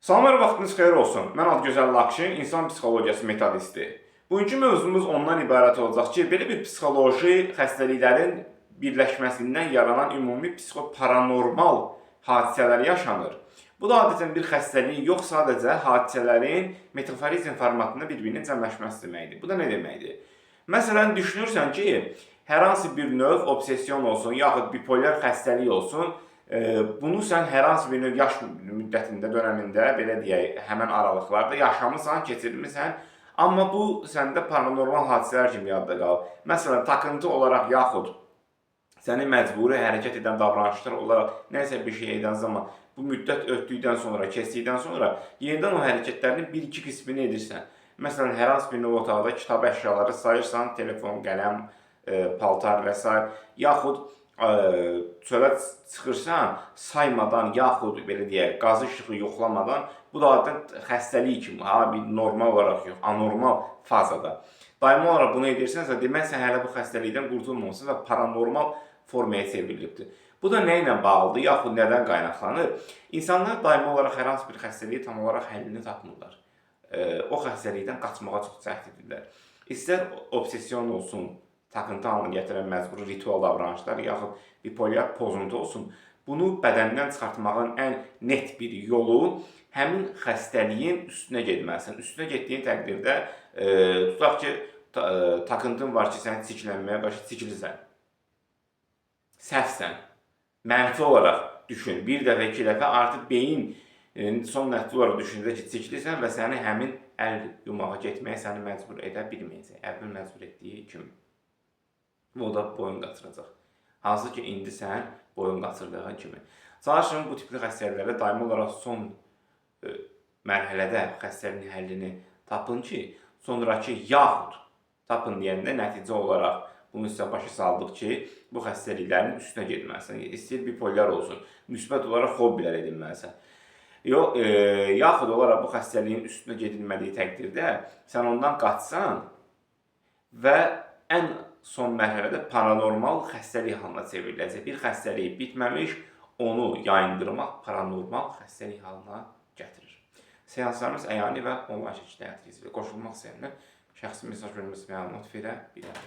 Salamlar, vaxtınız xeyir olsun. Mən Adıgözəl Lakşin, insan psixologiyası metodisti. Bugünkü mövzumuz ondan ibarət olacaq ki, belə bir psixoloji xəstəliklərin birləşməsindən yaranan ümumi psixoparanormal hadisələr yaşanır. Bu da adətən bir xəstəliyin yox, sadəcə hadisələrin metaforizm formatında bir-birinin cəmləşməsi deməkdir. Bu da nə deməkdir? Məsələn, düşünürsən ki, hər hansı bir növ obsession olsun, yaxud bipolar xəstəlik olsun, bunu sən hər hansı bir növ yaş müddətində, dönəmində, belə deyək, həmən aralıqlarda yaşamısan, keçirmisən, amma bu səndə paranormal hadisələr kimi yadda qalıb. Məsələn, takıntı olaraq yaxud səni məcburi hərəkət edən davranışlar olaraq nəsə bir şey edən zaman bu müddət ötdükdən sonra, keçdikdən sonra yenidən o hərəkətlərinin bir-iki qismini edirsən. Məsələn, hər hansı bir növ otaqda kitab əşyaları sayırsan, telefon, qələm, paltar və s. yaxud çölə çıxırsan, saymadan, yaxud belə deyək, qazı işığı yoxlamadan, bu da adətən xəstəlik kimi, ha, bir normal olaraq yox, anormal fazada. Daimi olaraq bunu edirsənsə, demək sən hələ bu xəstəlikdən qurtulmamısan və paranormal formaya çevrilibdir. Bu da nə ilə bağlıdır, yaxud nədən qaynaqlanır? İnsanlar daimi olaraq hər hansı bir xəstəliyi tam olaraq həllini tapmırlar. O xəstəlikdən qaçmağa çox cəhd edirlər. İstər obsession olsun, takıntı halına gətirən məcburi ritual davranışlar, yaxud bipolyar pozuntu olsun, bunu bədəndən çıxartmağın ən net bir yolu həmin xəstəliyin üstünə getməlisən. Üstünə getdiyin təqdirdə, tutaq ki, takıntın var ki, sən çirklənməyə qarşı çirklisən, səhvsən, mənfi olaraq düşün. Bir dəfə, iki dəfə artıq beyin son nəticə olaraq düşünəcək ki, çirklisən və səni həmin əl yumağa getməyə səni məcbur edə bilməyəcək. Əvvəl məcbur etdiyi kimi. O da boyun qaçıracaq. Hansı ki, indi sən boyun qaçırdığın kimi. Çalışın bu tipli xəstəliklərdə daimi olaraq son mərhələdə xəstəliyin həllini tapın ki, sonrakı yaxud tapın deyəndə nəticə olaraq bunu sizə başa saldıq ki, bu xəstəliklərin üstünə getməlisən. İstəyir bipolyar olsun, müsbət olaraq hobbilər edinməlisən. Yox, yaxud olaraq bu xəstəliyin üstünə gedilmədiyi təqdirdə sən ondan qaçsan və ən son mərhələdə paranormal xəstəlik halına çevriləcək. Bir xəstəlik bitməmiş, onu yayındırmaq paranormal xəstəlik halına gətirir. Seanslarımız əyani və onlayn şəkildə həyata keçirilir. Qoşulmaq istəyənlər şəxsi mesaj bölməsi məlumat verə bilər.